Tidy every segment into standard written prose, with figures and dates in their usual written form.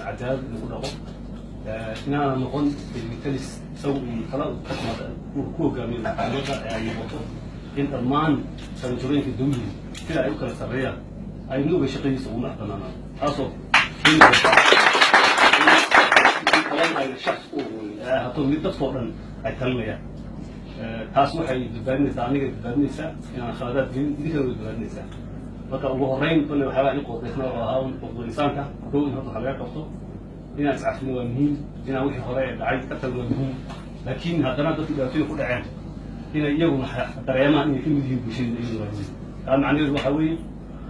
Cadaalad in lagu dhaqo, inaana noqon talis isagu uu tala ka timaada uu ku hogaamiyo maxkamadda, ee ay noqoto in dhammaan jaranjarooyinka dawliga sida ay u kala sarreeyaan ay mid walba shaqadiisa ugu madax banaanaato, taasoo keeni karta in talada ayna shakhs u ahaato mid dadkoo dhan ay talinayaan. Taas waxay badbaadinaysaa, aniga badbaadinaysaa inaan khaladaad gelin, idinkana way badbaadinaysaa. Marka ugu horreyn kolle waxyaabaha in qodobaysna oo ahaa xuquuqul insaanka kow in horta wax laga qabto. Inaan iscafino waa muhiim, inaan wixii hore ee dhacay ka tagno waa muhiim, laakiin haddana dadku dhibaatooyin ku dhaceen inay iyaguna dareemaan inay ka mid yihiin bulshada iyaguna waa muhiim. Taa macnaheedu waxaa weeye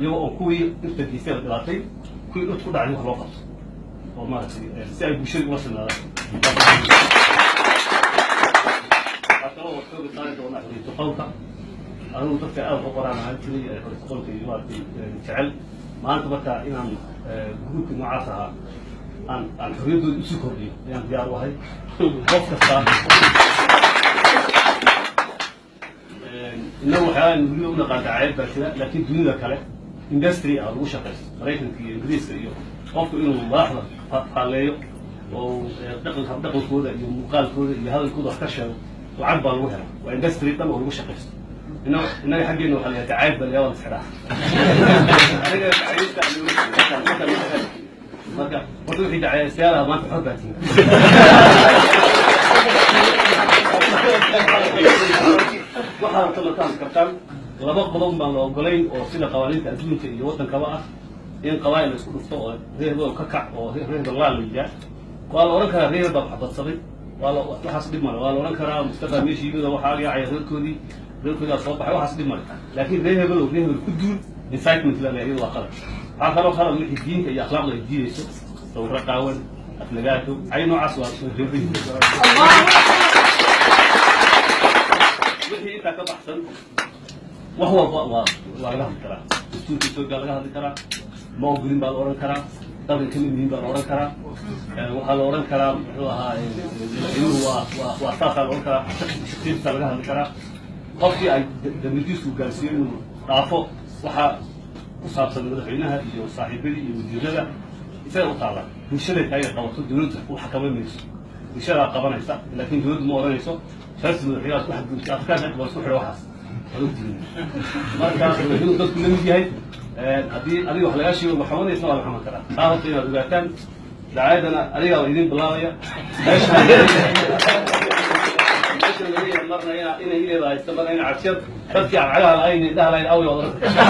iyagoo oo kuwii dhibta geystay la dhibaatay, kuwii dhibta ku dhacay wax loo qabto oo maaragtay si ay bulshada ula sinaadaan. Waxaa kaloo xooga saari doonaa xorriyatu qowlka. Anigu dadka aad u qoraan ahaan jiray ee xorriyatu qowlka iyo maaragtay jecel. Maanta marka inaan gruubkii noocaas ahaa aan xorriyaddooda isu kordhiyo ayaan diyaar u ahay. Qof kasta innagu waxyaalaha weliba u naqaan dacaayad baa jira, laakiin dunida kale industry ah lagu shaqaysto, Maraykanka iyo Ingiriiska iyo qofku inuu madaxda faalleeyo oo dhaqanka, dhaqankooda iyo muuqaalkooda iyo hadalkooda wax ka sheego, lacag baa lagu helaa. Waa industry dhan oo lagu shaqaysto. Innaga xaggeena waxaa la yidhaha dacaayad baa la yaabaa la isxidhaa. Aniga dacaayadta marka horta wixii dacaayadyaal ah maanta xor baa tihin. Waxaa rabta markaan kartaan laba qodob baan la ogolayn oo sida qawaaniinta adduunka iyo waddankaba ah: in qabaa'il la isku dhufto oo reer hebel ka kac oo reer hebel laa la yidhaah. Waa la odhan karaa reer hebel baa waxbadsaday, waa la waxaas dhib male. Waa la odhan karaa Mustafa meesha yimid oo waxaa yaacaya reerkoodii, reerkoodaa soo baxay, waxaas dhib male. Laakiin reer hebel oo reer hebel ku duul, incitement la leeyahay, iyadu waa qalad. Waxaa kaloo qalad wixii diinta iyo akhlaaqda ay diidayso, sawirro qaawan, aflagaato, ay noocaas waa reeban. Wixii intaa ka baxsan wax walba waa laga hadli karaa. Dastuurka Etoobiya laga hadli karaa, ma ogolin baa la odhan karaa, dalkan ka mid yihiin baa la odhan karaa, waxaa la odhan karaa muxuu ahaa madaxweynuhu waa saasaa la odhan karaa, shakhsiyadiisa laga hadli karaa. Qofkii ay damiirkiisu gaarsiiyo inuu dhaafo waxaa ku saabsan madaxweynaha iyo saaxiibadii iyo wasiirada, isaga u taala. Bulshaday tahay inay qabato, dowladda u xakaman mayso, bulshadaa qabanaysa, laakiin dowladdu ma odhanayso sharci madaxweynaha isku xadgudubtay. Afrikaanka inta baa isku xidha waxaas, waad ogtihiin. Marka madaxweynuhu dadku la mid yahay, haddii adiga wax lagaa sheego maxamanaysa waa la xaman karaa. Taa horta inaad ogaataan. Dacaayadana adigaa waa idin bilaabaya meesha meesha laga yahay marna ina inay ileeda haysta, marna ina cabsiyad dadkii aan cagaha lahayn, indhaha lahayn away waad oran kartaa.